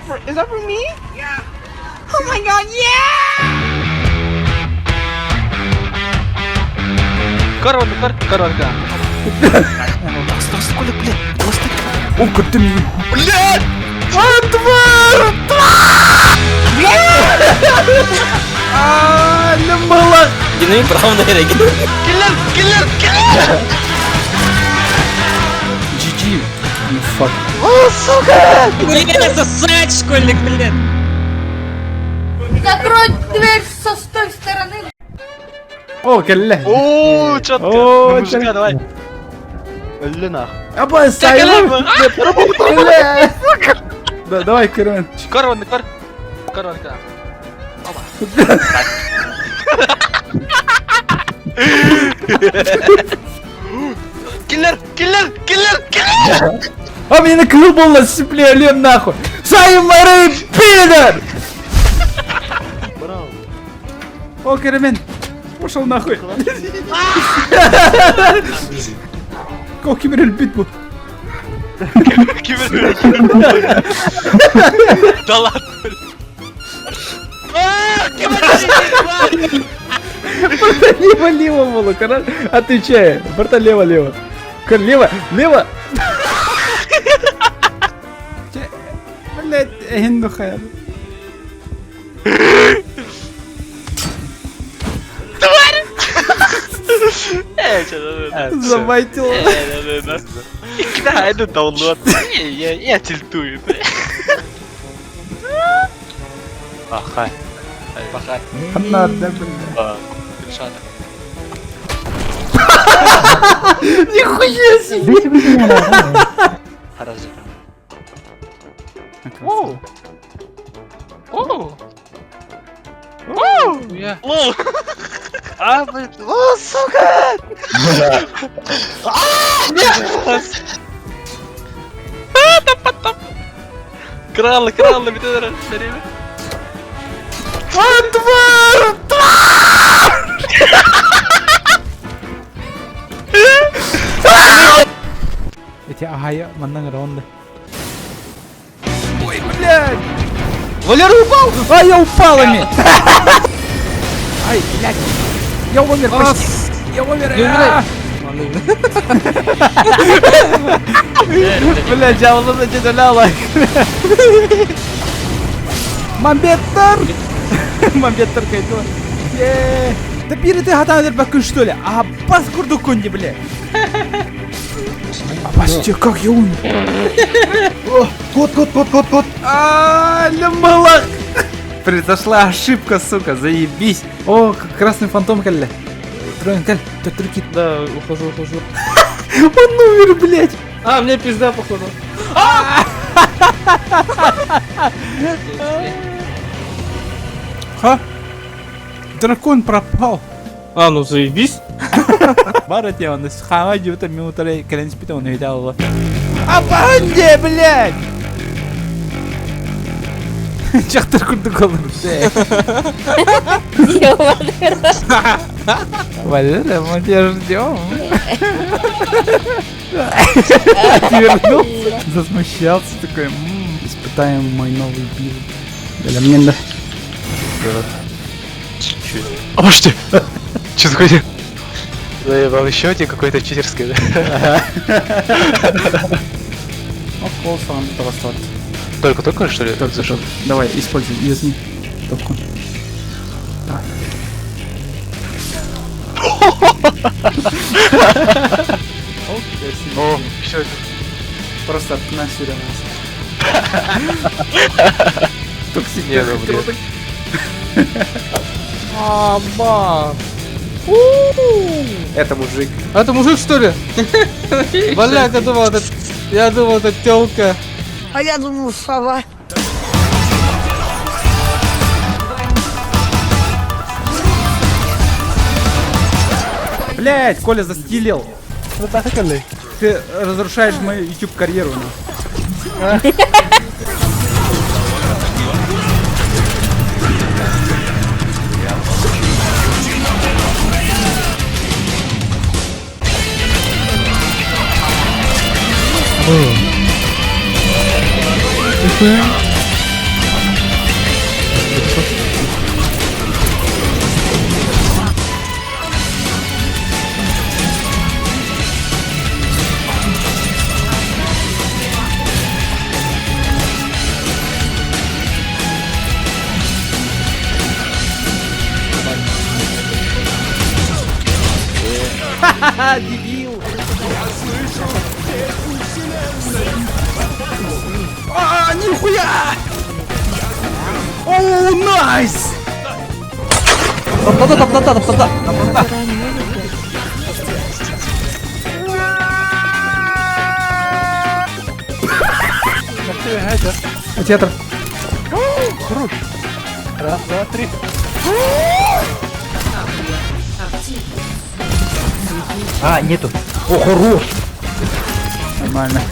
for is that for me? Yeah. Oh my god, yeah! Көр, көр, көр. О, көттüm. Блядь! А, тварь! А, лымалах! Динамит правда эрэ. Киллер, киллер, киллер! GG. You fuck. О, сука! Блядь, сосать, школьник, блядь. Закрой дверь со с той стороны. О, кэллэ. О, четко. О, Мужика, четко. давай. Өллө нах. Аба, сайылым! Бля. Да, давай, Кирмен. Көр, онны көр. Көр, онны көр. Оба. Киллер, киллер, киллер, киллер! А меня на был сцепле, лем нахуй! Сайым Мары, пидор! О, Кирмен, пошел нахуй. О, Кимир бит был. Кимир, Да ладно. А, Кимир, Лево, лево было, короче. Отвечаю. Борта лево, лево. Кор, лево, лево. Блять, хинду хайр. Забайтил. Да, это download. Я тильтую. Ахай. Пахай. Надо, блядь. Шата. Нихуя себе! Хорошо. Оу. Оу. Оу. Лоу. А, блин. О, сука! А, нет! А, там потом. Краллы, краллы, бит это А, тварь! Тварь! Эти агая маннан раунды. Ой, блядь! Валера упал! А, я упал ими! Ай, блядь! Я умер почти! Я умер! Не умирай. А! Блядь, я уже зачитала. Мамбеттер! Мамбеттер кайду. Да бери ты хатан бакын что ли? А бас курду конди, бля. Абас, че, как я умер? Кот, кот, кот, кот, кот. А, лымалах! Произошла ошибка, сука, заебись. О, красный фантом кэллэ. Троин, кэл, трюки. Да, ухожу, ухожу. Он умер, блядь. А, мне пизда, походу. Ха? Дракон пропал. А, ну заебись. Бара он хама жута минутары кэлэн спит он видал. А банде, блядь! Чахтар курдук olur. Валера, мы тебя ждем. Отвернулся, засмущался такой. «М, Испытаем мой новый build. Бля, мне да. А что? Что такое? Заебал еще один какой-то читерский, да? О, сам просто. Только-только, что ли? Только зашел. Давай, используй, юзни. Топку. Давай. О, еще один. Просто на сюда нас. Токсик. Не, ну, блин. Аба. Это мужик. А это мужик, что ли? Блядь, я думал, это... Я думал, это тёлка. А я думал, сова. Блять, Коля застилил. Ты разрушаешь мою YouTube карьеру. Дебил! А, нихуя! О, nice! Таптата, таптата, таптата, таптата. Театр. Хорош. Раз, два, три. А, нету. О, хорош! Нормально.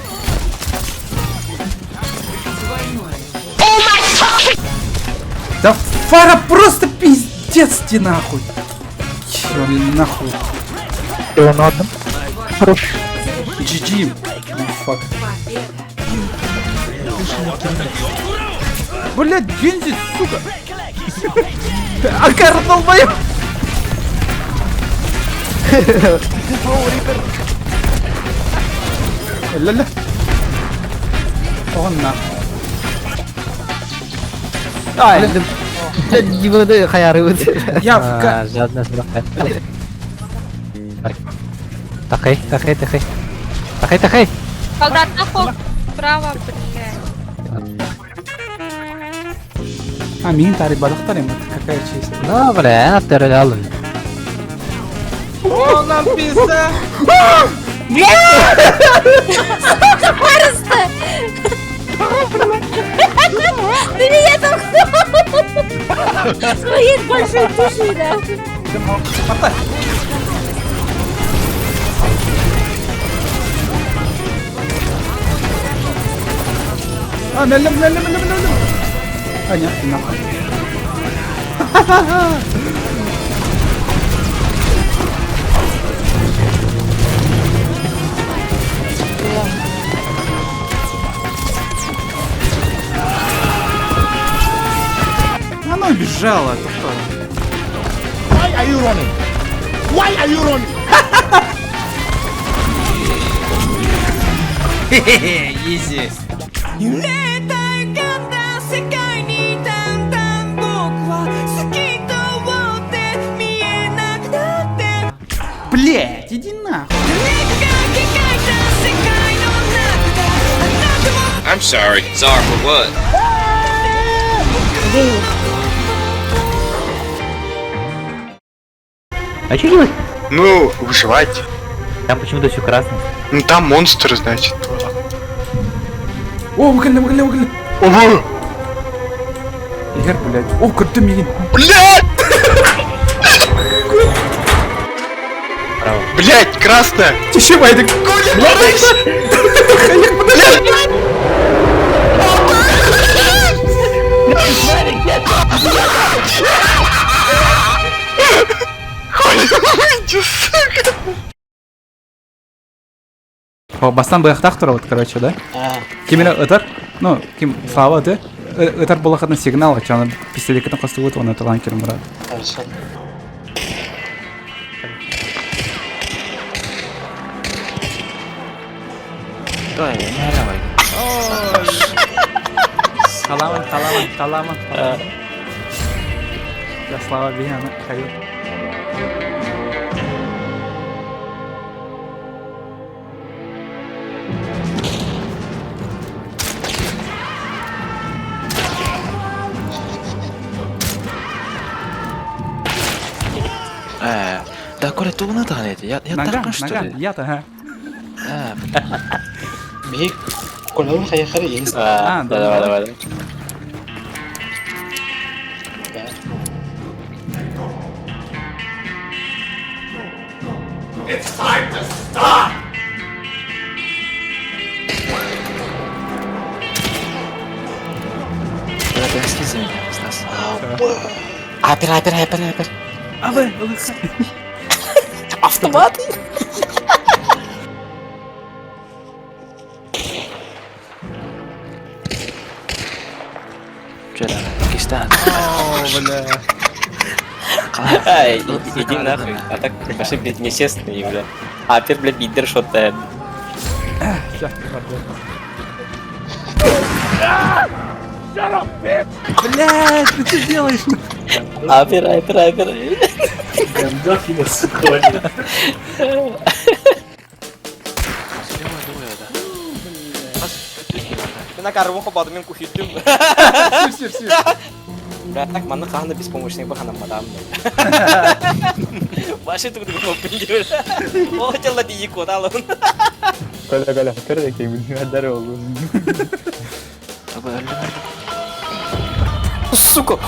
Да фара просто пиздец ты нахуй. Чё, нахуй. Его на одном. Хорош. GG. Oh, fuck. Блядь, Гензи, сука! Акар долбоёб! Ля-ля. Он на. Ай, Я в ка... Жадно Тахай, тахай, тахай. Тахай, тахай. Солдат нахуй. Право, блядь. А, мин тари балықтар ема, какая честь. Ну, бля, алын. О, нам пизда! Сука, просто! Ты меня толкнул! Своей большой тушей, да. А, мелем, мелем, мелем, мелем. А, нет, нахуй. Она убежала, это кто? Why are you running? Why are you running? Easy. Блять, иди нахуй. I'm sorry. Sorry for what? А что делать? Ну, выживать. Там почему-то все красное. Ну там монстр, значит. О, выгони, выгони, выгони. Ого! Игорь, блядь. О, круто меня. Блядь! Блядь, красная! Тише, Вайдик. Блядь! Хуй, сука! О, бастан быяхтах вот, короче, да? Кимере ытар, ну, ким Слава, ты? Ытар болохатна сигнал, чаны пистолетен костугут, он это ланкер мурат. Халаман, халаман, халаман. Я Слава Бияна, хаю. だこれどうなったねややった Наган, かし наган, я-то, ага. А, А, да, давай, давай, давай. Брат, прости за меня, Стас. Апер, апер, апер, апер. А вы, ЛХ. Автомат! Че там, Пакистан? О, бля. Ай, иди нахуй. А так пошли, блядь, нечестно и, бля. А теперь, блядь, бидер шотает. Сейчас, пардон. Блядь, ты что делаешь? Апер, апер, апер. Мен акарыбын хобаадым мен кухиттим. Сүр, сүр, сүр. Бля, так манна хаһан да беспомощный баханамматаам. Башы тугу моппин диир. О, дьалла дии куотаалын. Коля, Коля, көр кем oldu. Сука!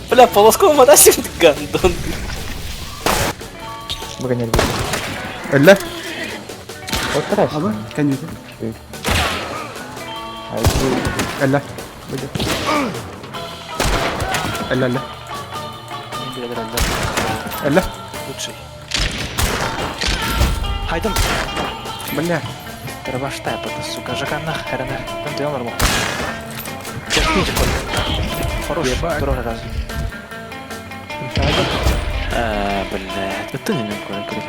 Бля, полоском вода гандон. Өллө. Абы, конечно. Өллө. Өллө, өллө. Өллө. Лучший. Хайдам. Бля. Тарабаштай, сука, жака нахер, нахер. Ты нормал. Хорош, второй раз. Блядь, это не Коля, Коля.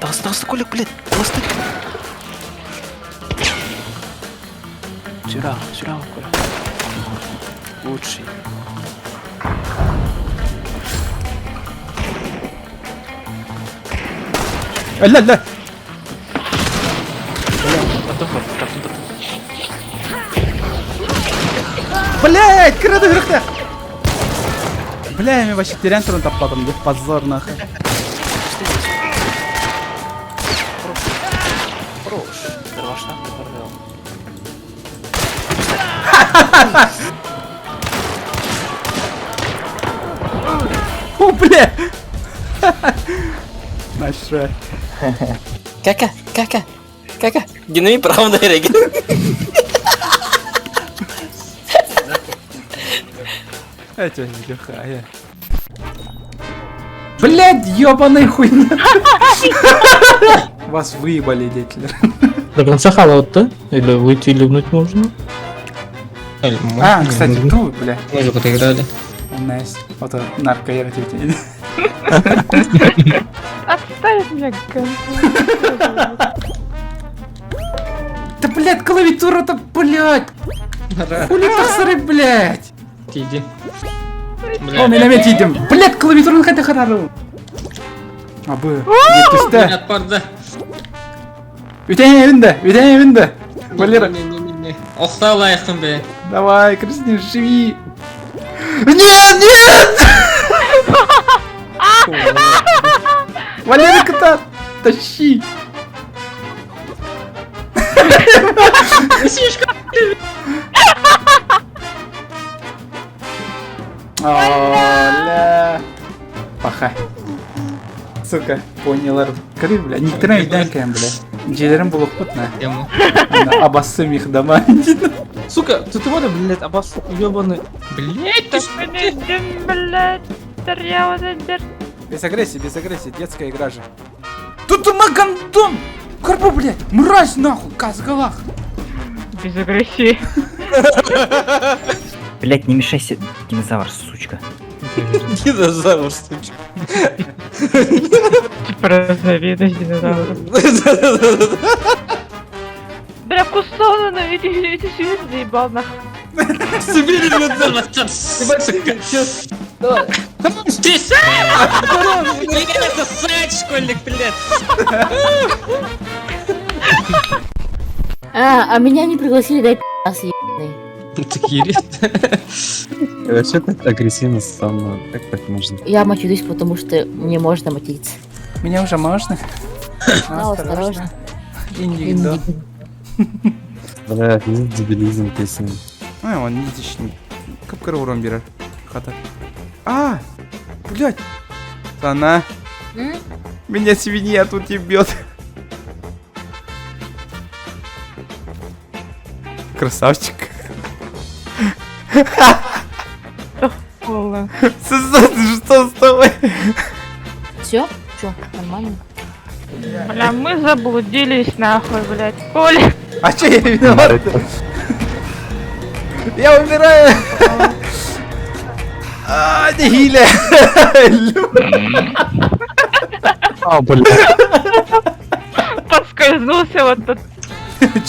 Тағыс, тағыс, Коля, блядь, тағыс, Сюда, сюда, Коля. Лучший. Өллө, өллө. Блять, кырады үрүктэ. Бля, мен вообще терян турун таппадым деп позор нахуй. Хорош. Дровашта, ты О, бля! Nice try. Кака, кака, кака. Динамит правда реги. Это легкая. Блять, ёбаный хуйня. Вас выебали, дети. До конца халат, да? Или выйти и ливнуть можно? А, кстати, тут, бля. Мы же проиграли. Найс. Вот нарко я Отставь меня, Да, блядь, клавиатура-то, блядь! Хули тахсыры, блядь! Иди. О, меня идем. Блядь, клавиатуру хотя харару. Абы, жеткісті. Отпарда. Үтәне винді, үтәне винді. Валера. Не-не-не. Охта лайықтым бе. Давай, Кристина, живи. Нет, нет! Валера, кота, тащи. Оля. Паха. Сука, поняла. Кыры, бля, никто не бля. Дьиэлэрин булукпут на. Обоссым их дома. Сука, ты вот, блядь, обос... ебаный. Блядь, ты что? Блядь, Без агрессии, без агрессии, детская игра же. Тут магандон! Карпу, блядь, мразь нахуй, казгалах. Без агрессии. Блять, не мешайся, динозавр, сучка. Динозавр, сучка. Типа разновидность динозавров. Бля, кусона, эти эти свиньи заебал нахуй. Блядь, сосать, школьник, блядь. А меня не пригласили, дай пи***ас ебаный. Вообще так агрессивно стало, как так можно? Я матерюсь, потому что мне можно материться. Меня уже можно? Да, осторожно. Индивидуал. Бля, дебилизм песен. А, он нитичный. Капкара урон берер. Хата. А, блядь. Она. Меня свинья тут ебет. Красавчик. Что с тобой? Все? Че, нормально? Бля, мы заблудились нахуй, блядь. Коля. А че я виноват? Я умираю! А, не хиля! А, бля. Подскользнулся вот тут.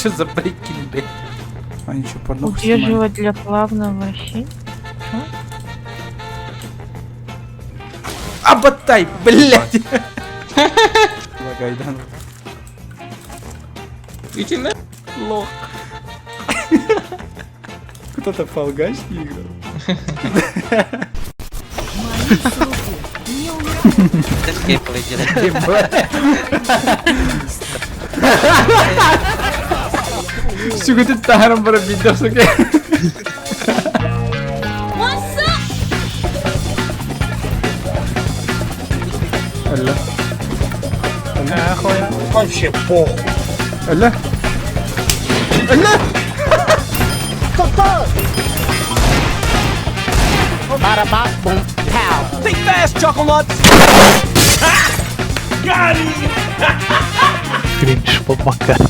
Че за прикинь, блядь? Они что, порнуху снимают? Удерживать для плавного вращения. Аботай, блядь! Лагайдан. Итиннэ лох. Кто-то фалгач не играл. Сүгүтүн таһаран баран биирдэ охсуке. Өллө. Вообще похуй. Өллө. Өллө. Think fast, chuckle nuts! Got him! Кринж помогает.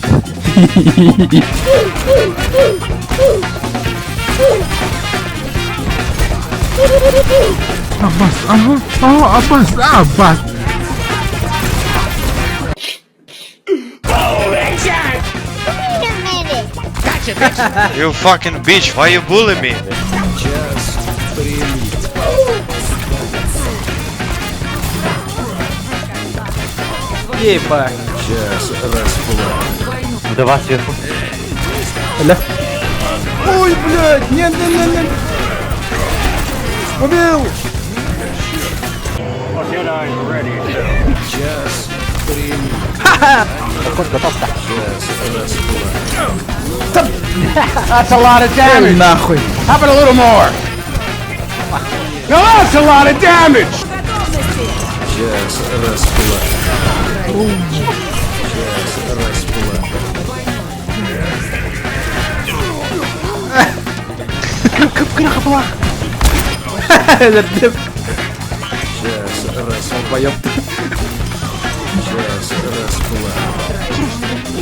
Abbas, aha, aha, Abbas, Abbas. You fucking bitch, why you bully me? Ебать. Вдова сверху. Бля. Ой, блядь, нет, нет, нет, нет. Убил! That's a lot of damage. Нахуй. How about a little more? Now that's a lot of damage! Долбоёб.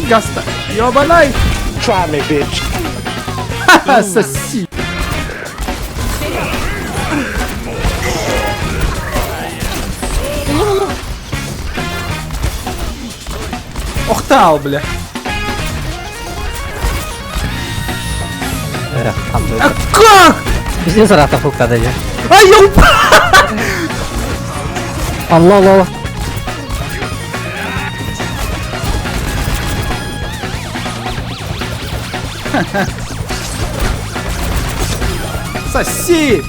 Гаста. Ёбаный! Try me, bitch. Ха-ха, соси! Охтал, бля. А как? Пиздец, рата фукта даже. А я упал! Алло, алло. Соси!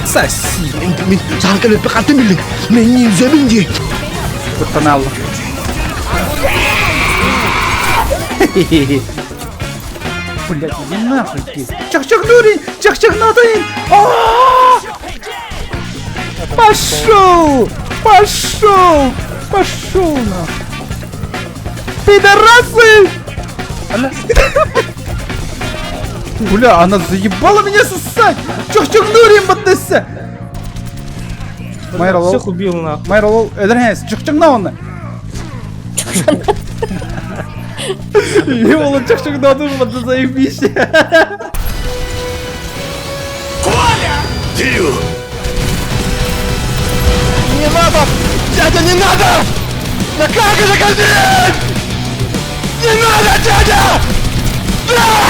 Соси! Куртанал. Блять, иди нахуй ты. Чах-чах дурень! Чах-чах надын! Пошел! Пошел! Пошел нахуй! Пидорасы! Бля, она заебала меня сосать! Чах-чах дурень, батнесся! Майра лол. Всех убил нахуй. Майра лол. Эдерхес, чах-чах на он! Ёла, чах-чах на он, вот заебись! Не надо! Дядя, не надо! Да как это конец? Не надо, дядя! Да!